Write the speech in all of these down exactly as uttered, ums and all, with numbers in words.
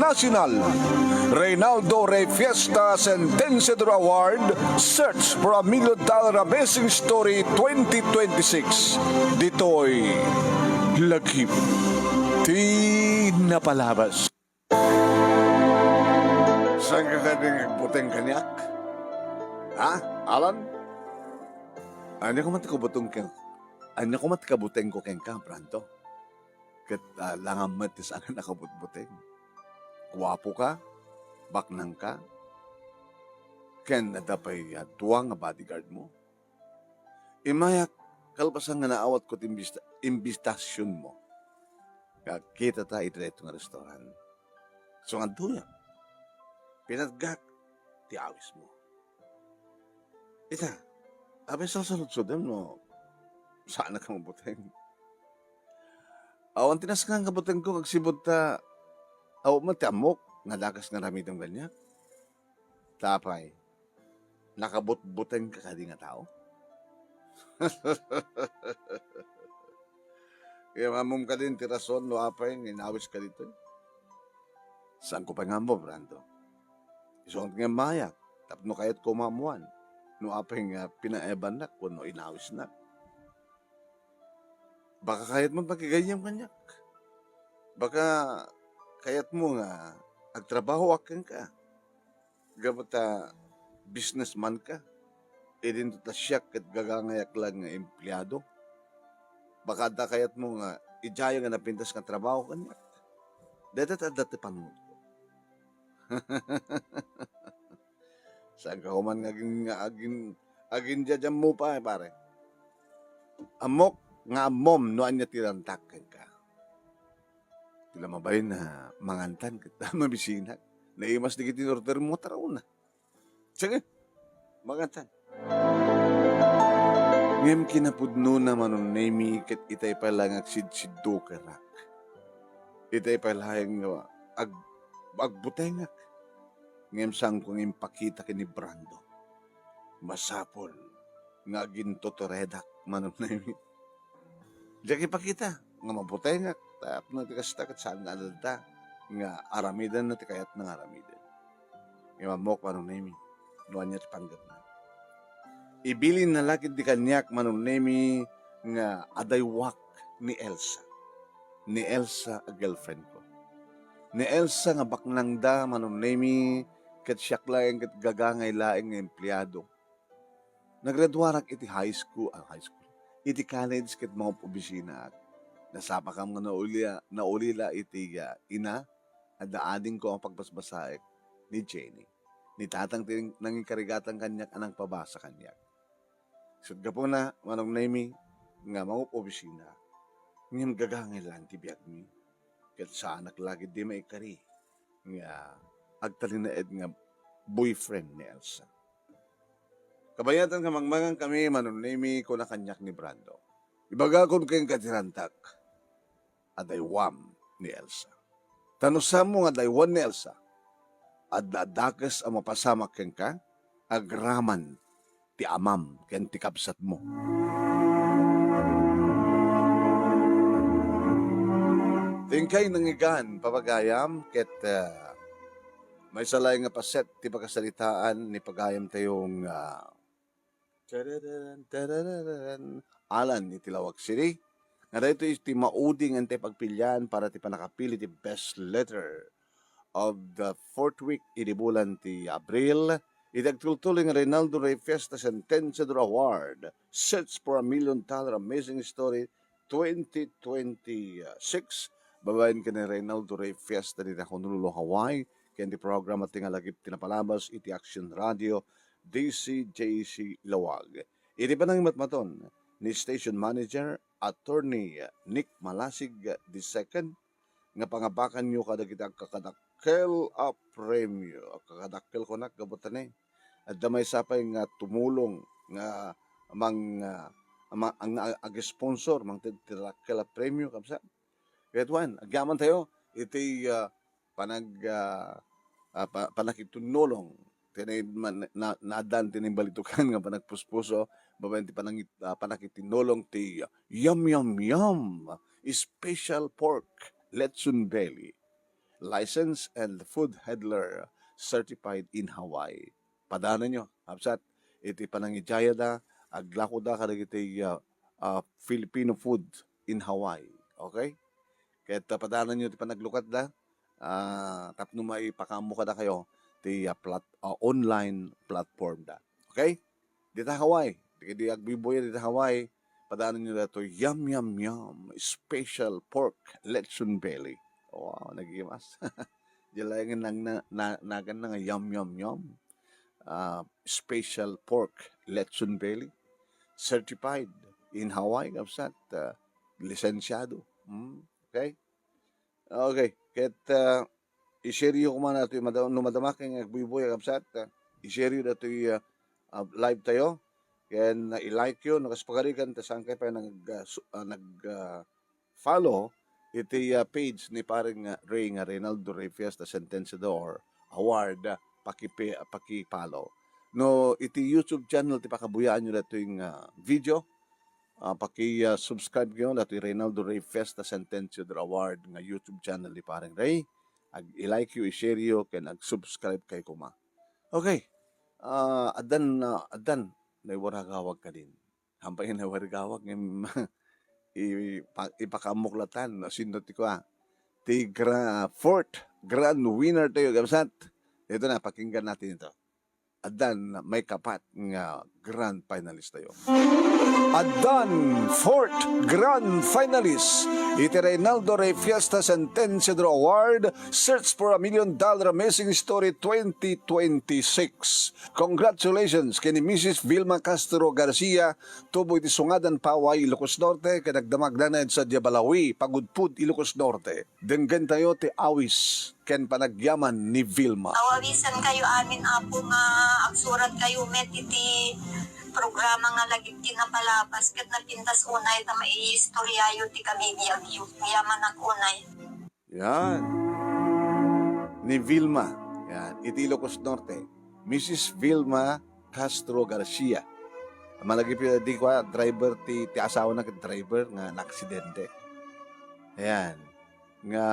National Reynaldo Rey Fiesta Sentenciador Award, Search for a Million Dollar Amazing Story twenty twenty-six. Ditoy lagip ti napalabas. Saan ka kadi nga agbuteng kaniak? Ha, Alan? Ania koma ti kabuteng ken-, ania koma ti kabutengko kenka, Brando? Ket, ah, langam met ti saan a nakabutbuteng. Guapo ka, baknang ka, ken adda pay, ah, dua nga bodyguard mo. Immayak, kalpasan nga naawatko ti imbista-, imbitasionmo, nga agkitata iti daytoy nga restaurant. So, nga adtoy, pinatgak ti awismo. Ita, apay, sasaludsodem no saan a kabuteng. Awan ti nasken nga kabutengko, agsipud ta awan met ti ammok nga dakes nga aramidem kaniak. Ta apay, nakabutbuteng ka kadi nga tao? Kaya mamum kadin ti rason no apay nga inawis ka ditoy. Saanko pay nga ammo, Brando. Isu nga immayak, tapno kayatko maammuan no apay nga pinaebannak wenno inawisnak. Baka kayatmo makigayyem kaniak. Baka kayatmo nga agtrabahoak kenka. Gapu ta businessman ka. Idinto ta siak ket gagangayak lang nga empleado. Baka adda kayatmo nga idiayo nga napintas nga trabaho kaniak. Dayta ti adda ti panunotko. Saanka koma nga agin-, nga agin-, agindiadiammo pay, pare. Ammok nga ammom no ania ti rantak kenka. Ti la mabalin a mangantan ket mabisinak. Naimas dagiti in-ordermo, taraona. Sige, mangantan. Ngem kinapudnona, Manong Nemy, ket itay pay laeng agsidsiddukerak. Itay pay laeng nga ag-, agbutengak. Ngem saanko nga impakita ken ni Brando. Masapul nga agintuturedak, Manong Nemy. Diak ipakita nga mabutengak, tapno ti kasta ket saan nga adda nga aramidenna ti kayatna nga aramiden. Ngem ammok, Manong Nemy, no ania ti panggepna. Ibilinna la ketdi kaniak, Manong Nemy, nga adaywak ni Elsa. Ni Elsa a girlfriendko. Ni Elsa nga baknangda, Manong Nemy, ket siak laeng ket gagangay laeng nga empleado. Naggraduarak iti high school, ah, high school, iti college ket mangob-obisinaak. Nasapakam nga nauli-, naulila iti, ah, ina, adda adingko a pagbasbasaek ni Jenny. Ni tatang ti nangikarigatan kaniak a nangpabasa kaniak. Ket gapuna, Manong Nemy, nga mangob-obisina, ngem gagangay laeng ti biagmi. Ket saanak la ketdi maikari nga agtalinaed nga boyfriend ni Elsa. Kabayatan nga mangmangan kami, Manong Nemy, kuna kaniak ni Brando. Ibagakon kenka ti rantak. Adaywam ni Elsa. Ta no saanmo nga adaywan ni Elsa, adda a dakes a mapasamak kenka, agraman ti amam ken ti kabsatmo. Ti inkay nangngegan, papagayam, ket, ah, maysa laeng nga paset ti pakasaritaan ni pagayamtayo nga Tararan, tararan, Alan iti Laoag City. Nga daytoy ti maudi nga intay pagpilian para ti pannakapili ti best letter of the fourth week idi bulan ti Abril. Iti agtultuloy nga Reynaldo Rey Fiesta Sentenciador Award, Search for a Million Dollar Amazing Story twenty twenty-six. Babaen ken ni Reynaldo Rey Fiesta dita Honolulu, Hawaii, ken ti programa ti nga lagip ti napalabas iti Action Radio, D C J C Laoag. Iti panangimatmaton ni Station Manager, Attorney Nick Malasig the second, nga pangabakanyo kadagiti agkakadakkel a premio. Agkakadakkel kunak, gapu ta ne, adda maysa pay nga tumulong nga mang-, ah, ma-, ang, ag-sponsor, mangted-, ti dakkel a premio, kabsa. Ket wen, agyamantayo iti, ah, panag-, ah, ah, pa-, pannakitunnulong. Ti na-, ma-, na-, naaddaan ti naimbalitok nga panagpuspuso, babaen ti panangit-, ah, pannakitinnulong ti Yum Yum Yum Special Pork Lechon Belly. licensed and food handler certified in Hawaii. Padananyo, kabsat, iti panangijayada, aglakoda kadagiti, ah, ah, Filipino food in Hawaii. Okay? Ket, ah, padananyo ti panaglukatda, ah, tapno maipakaammo kadakayo ti, ah, plat-, ah, online platform da. Okay? Dita Hawaii, dagiti agbuybuya dita Hawaii, padananyo datoy yum, yum, yum, special pork lechon belly. Wow, nagimas. Diay laeng nagna-, na-, naganna nga yum, yum, yum. Ah, special pork lechon belly. Certified in Hawaii, kabsat, ah, lisensiado. Hmm, okay? Okay. Ket, ah, i-share yo koma datoy mada-, no madama ken nga agbuybuya, kabsat, ah, i-share yo datoy, ah, ah, live tayo. Ken, ah, i-like yo, no kas pagarigan, ta saan kayo pa nag, ah, su-, ah, nag, ah, follow iti, ah, page ni Paring, ah, Ray nga Reynaldo Ray Fiesta Sentenciador Award, ah, pakipi-, paki-follow. No, iti YouTube channel ti pakabuyaanyo datoy nga video, ah, paki, ah, subscribe kayo datoy Reynaldo Ray Fiesta Sentenciador Award nga YouTube channel ni Paring Ray. Ag-, i-like yo, i-share yo, ken ag-subscribe kayo koma. Okay. Ah, addan, ah, addan, naiwaragawag kadin. Hampay nga naiwaragawag, ngem ipa-, ipakaammok latan, no, sino ti kua? Ti gra-, fourth grand winner tayo, kabsat. Ito na, pakinggan natin ito. Addan maikapat nga grand finalist tayo. Addan fourth grand finalist iti Reynaldo Ray Fiesta Sentenciador Award, Search for a Million Dollar Amazing Story twenty twenty-six. Congratulations kay ni Missus Vilma Castro Garcia, tubo iti Sungadan, Paway, Ilocos Norte, ket agdamagdana ed Sadia, Balaoe, Pagudpud, Ilocos Norte. Denggentayo ti awis ken panagyaman ni Vilma. Awawisan kayo amin, Apo, nga agsurat kayo met iti programa nga lagip ti napalabas ket napintas unay ta maiistoryayo ti kabibiagyo. Yamanak unay. Yan. Ni Vilma. Yan. Iti Ilocos Norte. Missus Vilma Castro Garcia. Malagip di kua, driver ti, ti asawana ket driver nga naaksidente. Ayan. Nga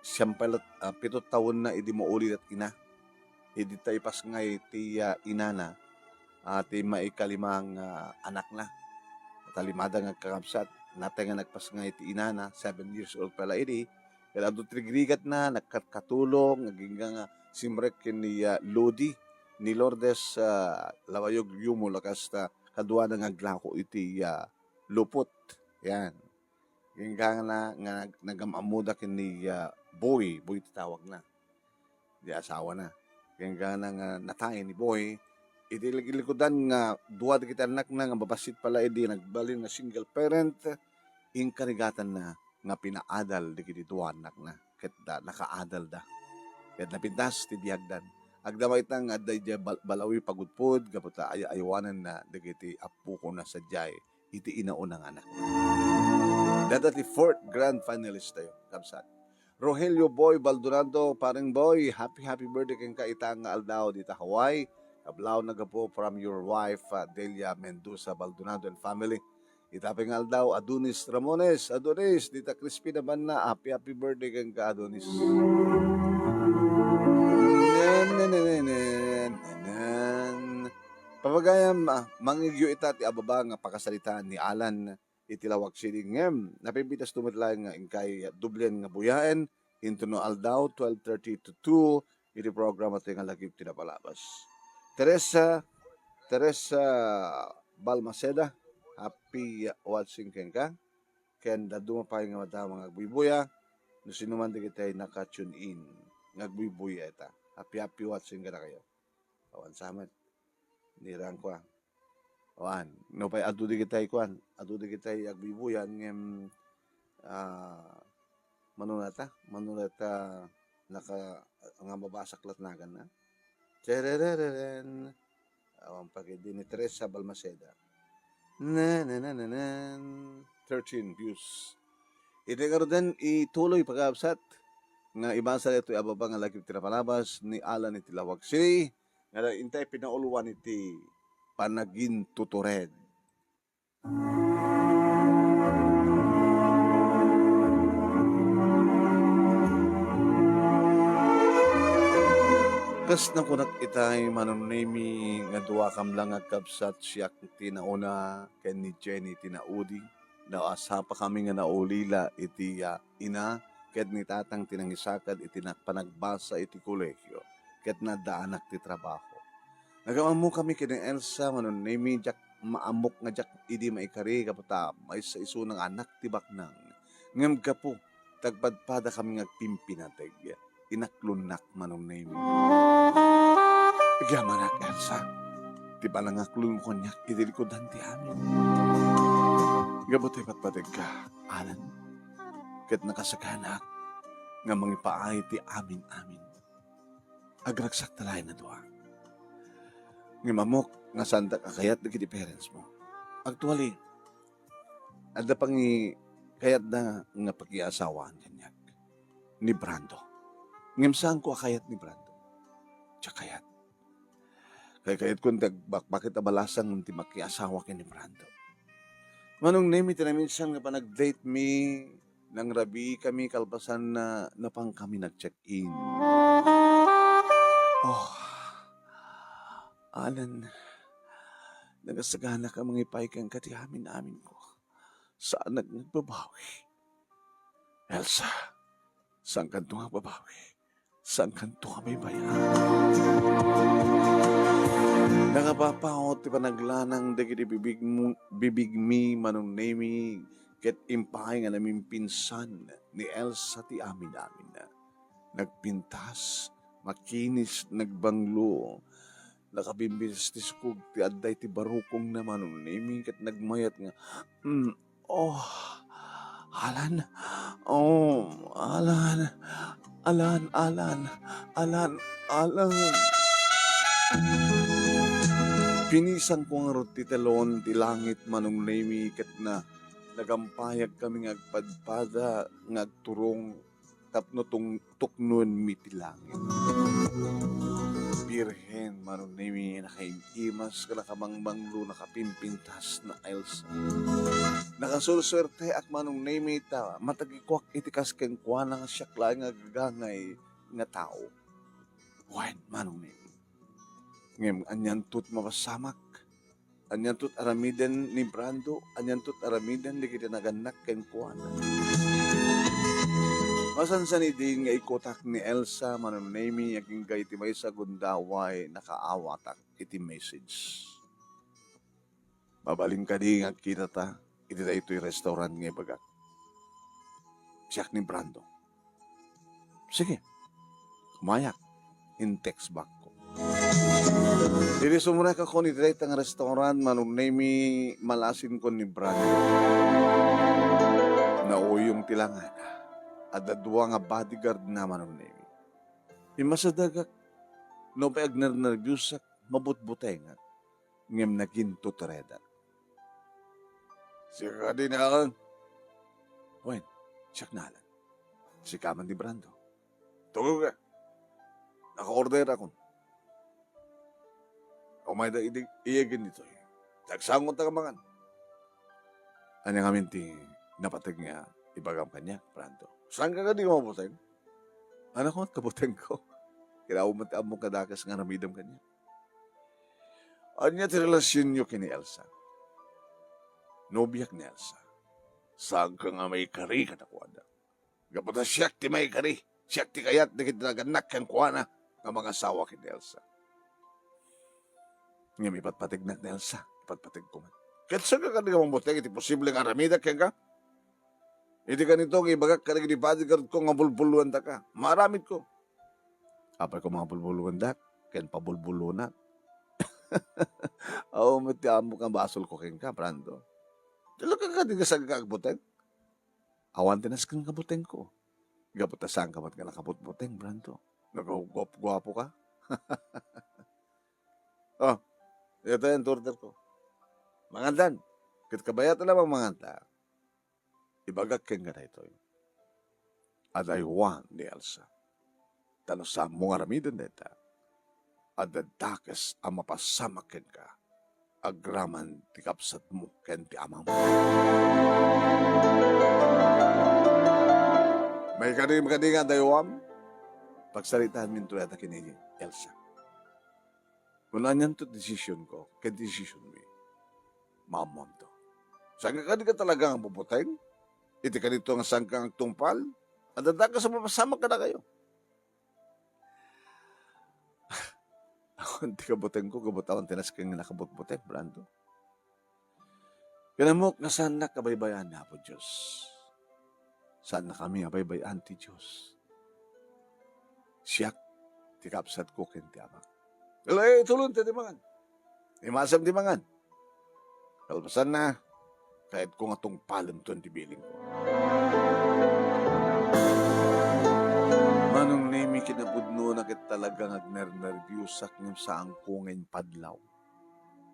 siyam pay lat-, ah, pito tawenna idi mauli dat ina. Idi ta ipasngay ti, ah, inana, ah, ti maikalima nga anakna. Talimada nga agkakabsat, natay nga nagpasngay ti inana, seven years old pay la idi, ket adu ti rigrigatna, nagkatkatulong, agingga nga simrek ken ni, ah, Lodi, ni Lourdes, ah, Labayog Yumul, a kas ta kaduana nga aglako iti, ah, lupot. Yan. Agingga nga na-, nga nag-, nagam-ammoda ken ni, ah, Boy, Boy ti tawagna. Di asawana. Agingga nga natay ni Boy, iti lig-, likudan nga dua dagiti annakna nga mabassit pay la idi nagbalin nga single parent, inkarigatanna nga pinaadal dagiti dua annakna, ket da, nakaadalda. Ket napintas ti biagdan. Agdama ita nga adda idiay Bal-, Balaoe, Pagudpud, gapu ta ay-, ayawananna dagiti appokona sadiay iti inauna nga anak. Dada ti fourth grand finalist tayo, kabsat. Rogelio Boy Baldonado, Paring Boy, happy, happy birthday kenka ita nga aldaw dita Hawaii. Kablaw na gapu from your wife, uh, Delia Mendoza Baldonado and family. Ita pay nga aldaw, Adonis Ramones. Adonis, dita Crispin Abana, happy, happy birthday kenka, Adonis. Nen, nen, nen, nen, nen, nen, nen. Papagayam, ah, mangngegyo ita ti ababa nga pakasaritaan ni Alan iti Laoag City. Ngem, napimpitas to met laeng nga inkay doblian nga buyaen, intono aldaw, twelve thirty to two, iti programa tayo nga Lagip ti Napalabas. Teresa, Teresa Balmaceda, happy watching kenka. Ken dadduma pay nga madama nga agbuybuya, no sino man dagiti naka-tune in nga agbuybuya ita. Happy, happy watching kadakayo. Awan sa met. Nirang kua. Awan. Nupay adu dagiti kuan, adu dagiti agbuybuyan ngem, ah, mano nata, mano nata naka-, nga mabasak lat naganna. Tererereren. Awan pa ketdi ni Teresa Balmaceda. Na, na, na, na, na. Thirteen views. Iti ngaruden, ituloy pagkabsat nga ibasa daytoy ababa nga Lagip ti Napalabas ni Alan iti Laoag City, nga intay pinauluan iti panagintutured. Kas nakunak itay, Manong Nemi, nga duakam la nga agkabsat, siak ti nauna ken ni Jenny ti naudi. Naasapakami nga naulila iti, ah, ina ket ni tatang ti nangisakad iti nak-, panagbasa iti kolegio ket naddaanak ti trabaho. Nagam-ammokami ken ni Elsa, Manong Nemi, diak maammok nga diak idi maikari gapu ta maysa isuna nga anak ti baknang. Ngem gapu ta agpadpadakami nga agpimpinateg, inaklonnak, Manong Nemi. Agyamanak, Elsa, ti panangaklonmo kaniak idi likudan ti amin. Gapu ta ipatpategka, Alan, ket nakasaganaak nga mangipaay ti amin-amin. Agragsakta laeng a dua. Ngem ammok nga saandak a kayat dagiti parentsmo. Actually, adda pangikayatda nga pakiasawaan kaniak ni Brando. Ngem saanko a kayat ni Brando. Diak kayat. Kaykayatkon ti agbakbakit a balasang ti makiasawa ken ni Brando. Manong Nemi, ti naminsan nga panag-date mi, nangrabiikami kalpasan na napangkami nag-check-in. Oh, Alan, nagasagana ka mangipaay kenka ti amin-amin ko. Saanak nga agbabawi. Elsa, saankanto nga agbabawi. Saankanto nga maybay-an. Nakapapaut ti panaglanang dagiti bibigmo-, bibigmi, Manong Nemi, ket impaay nga namimpinsan ni Elsa ti amin-aminna. Nagpintas, makinis, nagbanglo. Nakabimbistiskog ti adda iti barukongna, Manong Nemi, ket nagmayat nga, "Mm, oh, Alan, oh, Alan, Alan, Alan, Alan, Alan." Pinisangko ngarud ti telon ti langit, Manong Nemi, ket na, nagampayagkami nga agpadpada nga agturong tapno tung-, tuknoenmi ti langit. Birhen, Manong Nemi, nakaim-imas, nakabangbanglo, nakapimpintas na Elsa. Nakasursuerteak, Manong Nemi, ta matagikuak iti kas kenkuana nga siak laeng nga agagangay nga tao. Wen, Manong Nemi. Ngem anianto ti mapasamak? Anianto ti aramiden ni Brando? Anianto ti aramiden dagiti nagannak kenkuana? Masansan idin nga ikutak ni Elsa, Manong Nemi, agingga iti maysa a gundaway, nakaawatak iti message. Mabalin kadi nga agkitata iti daytoy restaurant nga ibagak? Siak ni Brando. Sige, kumayak. In-text back ko. Idi sumrekakon iti dayta nga restaurant, Manong Nemi, malasinkon ni Brando. Nauyong ti langana. Adda dua nga bodyguard na, Manong Nemi. Immasadagak, no pay agnernerbiosak, mabutbutengak. Ngem naginto ti redak. Sika kadi ni Alan? Wen, siak ni Alan. Sika man ni Brando. Tugaw ka. Naka-orderakon. Umayda idi, iyagen ditoy. Tagsangot ta ka mangan. Ania ngamin ti napateg nga ibagam kaniak, Brando? Saanka kadi nga mabuteng? Ania koma ti kabutengko? Kinaawat met ti ammok nga dakes nga aramidem kaniak. Ania ti relasionyo ken ni Elsa? Nobiak ni Elsa. Saanka nga maikari kadakuada. Gapu ta siak ti maikari, siak ti kayat dagiti nagannak kenkuana nga mangasawa ken ni Elsa. Ngem ipatpategnak ni Elsa, ipatpategko met. Ket saanka kadi nga mabuteng iti posible nga aramidak kenka? Iti kanito nga ibagak kadagiti bodyguard ko nga bulbuluandaka, maaramidko. Apay ko nga bulbuluandak ken pabulbulunak? Awan met ti ammok nga basolko kenka, Brando. Diak kadi nga saanka agbuteng? Awan ti nasken nga butengko. Gapu ta saanka met nga nakabutbuteng, Brando. Nagguapguapo ka. Oh, ita in order ko. Mangantan. Ket kabayat lamang manganta. Ibagak kenka daytoy. Adda Juan ni Elsa. Ta no saanmo nga aramiden dayta, adda dakes a mapasamak kenka agraman ti kabsatmo ken ti amam. Maikari kadi nga adda Juan, pagsaritaanminto dayta ken ni Elsa. Kuna nianto decision ko, ket decision mi. Maammoanto. Saanka kadi nga talaga nga bubuteng? Iti kanito nga saanka nga agtungpal? Adda dakes a mapasamak kadakayo. Awan ti kabutengko, gapu ta awan ti nasken nga nakabutbuteng, Brando. Ken ammok nga saannak a baybay-an ni Apo Dios. Saannakami a baybay-an ti Dios. Siak ti kabsatko ken ti Amak. Ala, eh, tulonta ti mangan. Imasem ti mangan. Kalpasanna, kayatko nga tungpalemton ti bilingko. Manong Nemi, kinapudnona ket talaga nga agnernerbiosak ngem saanko nga impadlaw.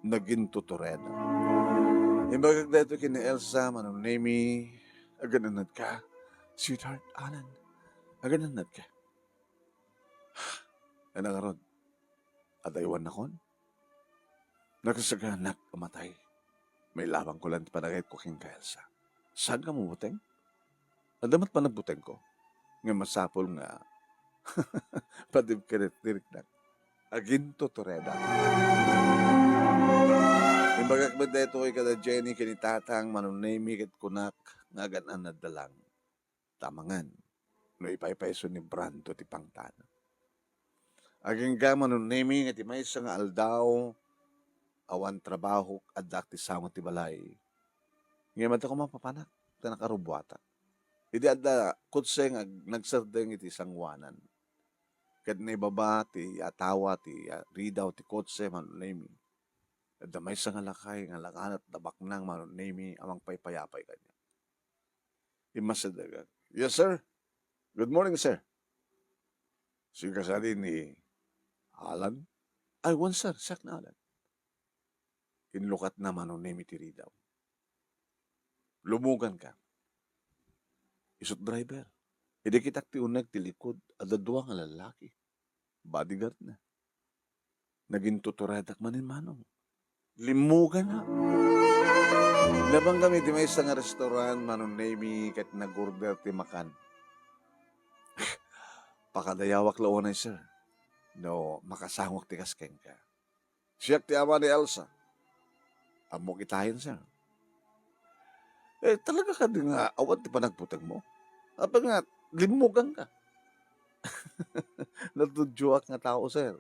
Nagintuturedak. Imbagak daytoy ken ni Elsa, Manong Nemi, agan-annadka? Sweetheart, Alan, agan-annadka? Ania ngarud? Adaywannakon? Nakasaganak a matay. Mailabanko laeng ti panagayatko kenka, Elsa. Saanka a mabuteng? Adda met panagbutengko. Ngem masapul nga padibka ti tiriknak. Agintuturedak. Imbagak met daytoy kada Jenny ken ni Tatang, Manong Nemi, ket kunak nga agan-annadda laeng. Ta amangan no ipaypayso ni Brando ti pangtana. Agingga, Manong Nemi, nga ti maysa nga aldaw, awan trabahok, addaak ti sango ti balay. Ngem adda koma papanak, ta nakarubuatak. Idi adda kotse nga ag-, nagsardeng iti sangoanan. Ket naibaba ti atawa ti, ah, ridaw ti kotse, Manong Nemi. Adda maysa nga lakay nga langanet da baknang, Manong Nemi, a mangpaypayapay kaniak. Immasidegak. "Yes, sir. Good morning, sir." "Sika kadi ni Alan?" "Ay, wen, sir. Siak ni Alan." Inlukatna, Manong Nemi, ti ridaw. "Lummuganka. Isut' driver. Idi kitak ti uneg ti likod, adda dua nga lallaki. Bodyguard na." Nagintuturedak manen, Manong. Limmugan, ha? Nabang kami ti maysa nga restaurant, Manong Nemi, ket nag-order ti makan. "Pakadayawak la unay, sir, no makasangok ti kas kenka. Siak ti ama ni Elsa. Ammok itayen, sir." "Eh, talaga kadi nga awan ti panagputengmo? Apay nga limmuganka?" "Natudioak nga tao, sir.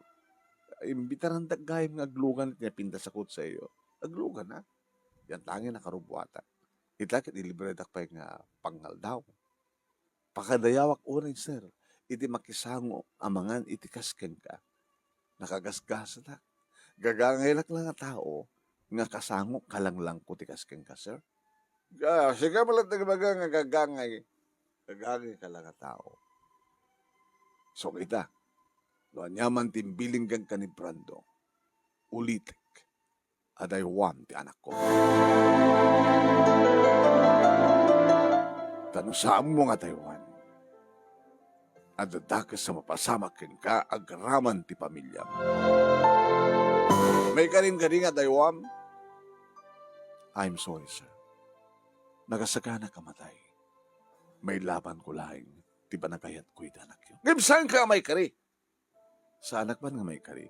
Imbitarandak gayam nga aglugan iti napintas a kotseyo. Aglugan, ha? Yan ta ngay nakarubuatak. Ita ket ilibredak pay nga pangaldaw. Pakadayawak unay, sir, iti makisango a mangan iti kas kenka. Nakagasgasatak. Gagangay laeng nga tao nga kasangok, kalanglangko ti kas kenka, sir." "Ah, sika met laeng ti agbaga nga gagangay. Gagangay ka laeng nga tao." "So, ita, no aniaman ti imbilingganka ni Brando, ulitek. Adaywan ti anakko. Ta no saanmo nga adaywan, adda dakes a mapasamak kenka agraman ti pamiliam. Maikarim kadi nga adaywam?" "I'm sorry, sir. Nakasaganak a matay. Mailabanko laeng ti panagayatko iti anakyo." "Ngem saanka a maikari?" "Saanak man nga maikari,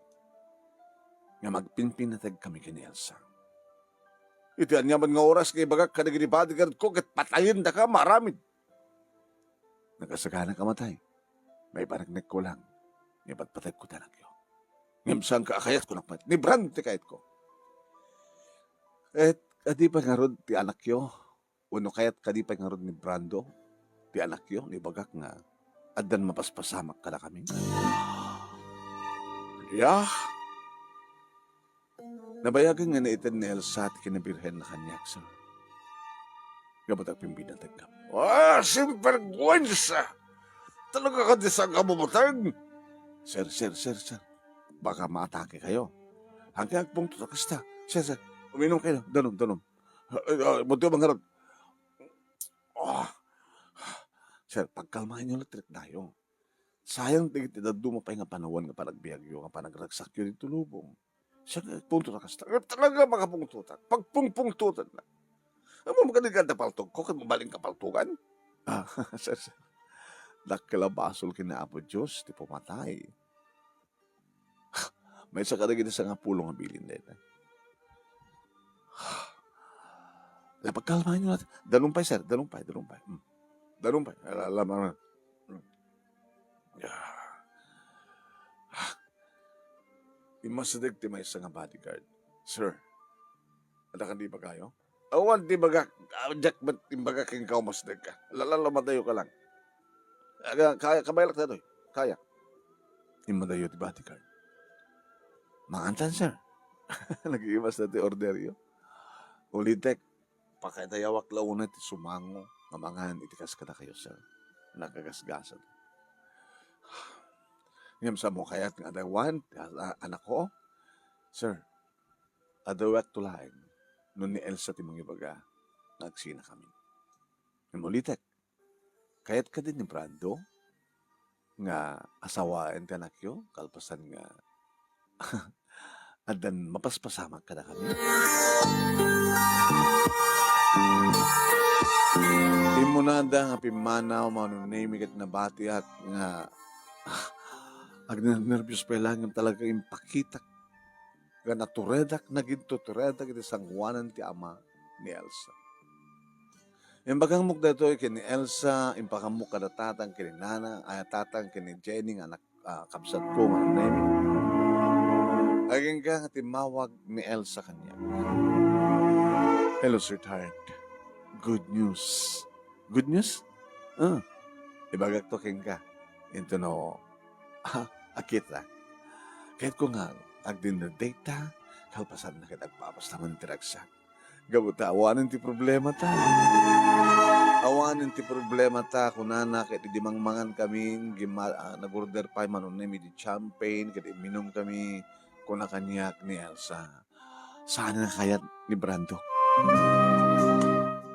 ngem agpinpinateg kami ken ni Elsa. Iti aniaman nga oras nga ibagak kadagiti bodyguard ko ket patayendaka maaramid. Nakasaganak a matay, maipaneknekko laeng nga ipatpategko ti anakyo. Ngem saanka a kayatko nakmet, ni Brando ti kayatko." "Et adi pay ngarud ti anakyo? Wenno kayat kadi pay ngarud ni Brando ti anakyo, no ibagak nga addan mapaspasamak kadakami?" "Ya, nabayagen nga naited ni Elsa ti kinabirhenna kaniak, sir. Gapu ta agpinpinategkami." "Ah, sinvergüenza! Talaga kadi saanka a mabuteng?" "Sir, sir, sir, sir. Baka maatake kayo. Haankayo agpungtot a kasta. Sir, sir, uminom kayo. Danum, danum. Ah, ah, munto man ngarud. Ah, sir, pagkalmaenyo laeng ti riknayo. Sayang dagiti dadduma pay nga panawen nga panagbiagyo, nga panagragsakyo ditoy lubong. Siak nga agpungtot a kasta." "Talaga makapungtotak. Pagpungpungtotan na. Ammom kadi nga adda paltogko ket mabalinka paltogan?" "Ah, sir, sir. Dakkel a basol ken ni Apo Dios ti pumatay." Maysa kadagiti sangapulo nga bilin dayta. Napagkalmayo na. Danum pay, sir. Danum pay, danum pay. Hmm. Danum pay. Ala, ala, ala. Hmm. Ah. Immasideg ti maysa nga bodyguard. "Sir, adda kadi ibagayo?" "Awan ti ibagak. Ah, diak met imbagak kenka, umasidegka. Lala, lumadayoka lang. Aga, kaya, kabaylak daytoy. Kaya." Immadayo ti bodyguard. "Mangantan, sir." Nag-iimas na ti orderyo. Ulitek, pakadayawak la unay ti sumango nga mangan iti kas kadakayo, sir. Nakagasgasat. Ngem sa mo kayat nga adawan ti a-, a-, anakko? Sir, adawakto laeng no ni Elsa ti mangibaga nga agsinakami. Ngem ulitek, kayat kadi ni Brando nga asawaen ti anakyo kalpasan nga addan mapaspasamak kadakami? Immunada nga pimmanaw, Manong Nemi, ket nabatiak nga agnernerbios pay laeng ngem talaga impakitak nga naturedak, nagintuturedak iti sangoanan ti ama ni Elsa. Imbagangmok daytoy ken ni Elsa, impakammok kada tatang ken ni nana, ay, tatang ken ni Jenny nga anak, ah, kabsatko, Manong Nemi. Agingga nga timmawag ni Elsa kaniak. "Hello, sweetheart. Good news." "Good news?" "Ah, ibagakto kenka. Intono, ah, akita. Kayatko nga agdinner date ta, kalpasanna ket agpapasnaman ti ragsak. Gapu ta awanen ti problema ta. Awanen ti problema ta," kunana, ket idi mangmangan kami, gimma-, ah, nag-order pay, Manong Nemi, di champagne, ket imminum kami, kuna kaniak ni Elsa. Saan nga kayat ni Brando?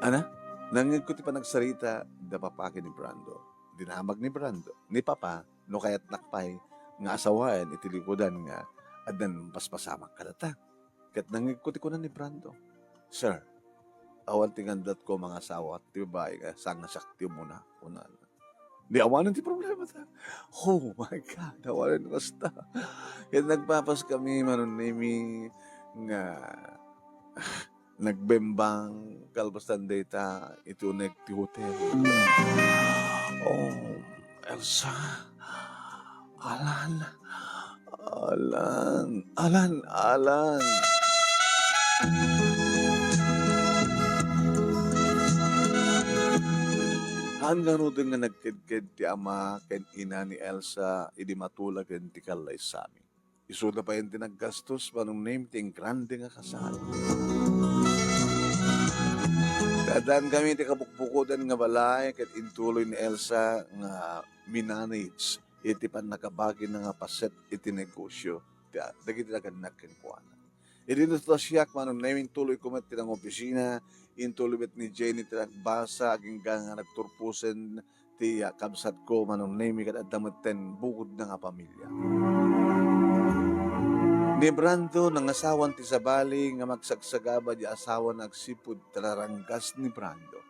Ana, nangngegko ti panagsarita da papa ken ni Brando. Dinamag ni Brando, ni papa, no kayatnak pay nga asawaen iti likudan nga addan paspasamak kadata. Ket nangngegko ti kuna ni Brando, "Sir, awan ti gandatko mangasawa ti babai nga saan nga siak ti umuna," kunana. Di awanen ti problema ta. Oh my God, awanen kasta. Ket nagpapas kami, Manong Nemi, nga nagbembang kalpasan dayta iti uneg ti hotel. Oh, Elsa, Alan, Alan, Alan, Alan. Haan ngaruden nga nagkedked ti ama ken ina ni Elsa idi matulagen ti kallaysami. Isuda pay ti naggastos, Manong Nemi, ti ingrande nga kasal. Addaan kami ti kabukbukodan nga balay ket intuloy ni Elsa nga minanage iti pannakabagina nga paset iti negosyo ti, dagiti nagannak kenkuana. Idi natutasiak, Manong Nemi, intuloyko met ti nangopisina, intuloy met ni Jenny ti nagbasa, agingga nga nagturposen ti, ah, kabsatko, Manong Nemi, ket adda metten bukodna nga pamilia. Ni Brando, nangasawan ti sabali nga magsagsagaba di asawana agsipud ta naranggas ni Brando.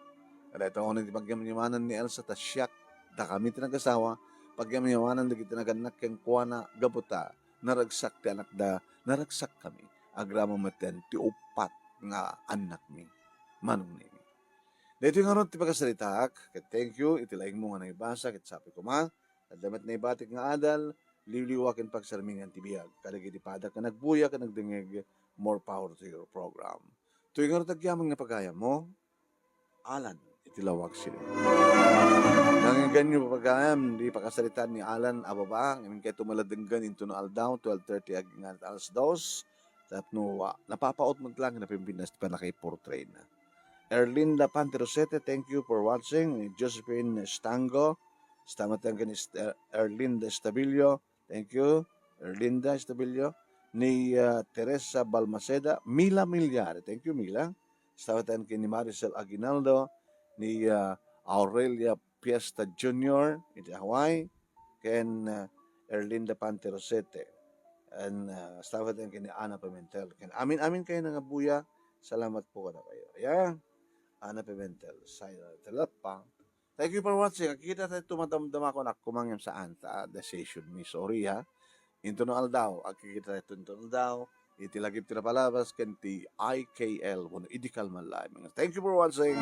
Dayta unay ti pagyamyamanan ni Elsa ta siak, dakami ti nagasawa, pagyamyamanan dagiti nagannak kenkuana gapu ta naragsak ti anakda, naragsak kami. Agraman metten ti uppat nga annakmi, Manong Nemi. Daytoy ngarud ti pakasaritaak, ket thank you iti laingmo nga naibasa, ket sapay koma, adda met naibatik nga adal, liwliwa ken pagsarmingan ti biag, kadagiti padak nga nagbuya ken nagdengngeg, more power to your program. Toy ngarud agyaman nga pagayammo, Alan, iti lawag sini. Nangiganyo, pagayam, di pakasaritaan ni Alan a baba, ngamin kay tumaladenggan into no aldaw, twelve thirty agingga alas dos, tapno, ah, napapaot met lang na Pilipinas ti pannakaiportrayna. Erlinda Panterosete, thank you for watching. Josephine Stango, stamatan ken Est-, Er-, Erlinda Estabilio, thank you. Erlinda Estabilio, ni, ah, Teresa Balmaceda, Mila Milyari, thank you, Mila. Stamatan ken ni Maricel Aguinaldo, ni, ah, Aurelia Fiesta Junior, iti Hawaii, ken, ah, Erlinda Panterosete, and, ah, stamatan ken ni Ana Pimentel. Ken amin-amin kayo nga buya, salamat po kada kayo. Ayan, Ana Pimentel, sa Talapang. Thank you for watching. Kita tayo tumadamdama ko na kumangem saan ta decision mi. Sorry, ha. Intono aldaw, agkikita tayo intono aldaw, iti lagip ti napalabas ken ti I K L, wenno idi kalman laeng. Thank you for watching.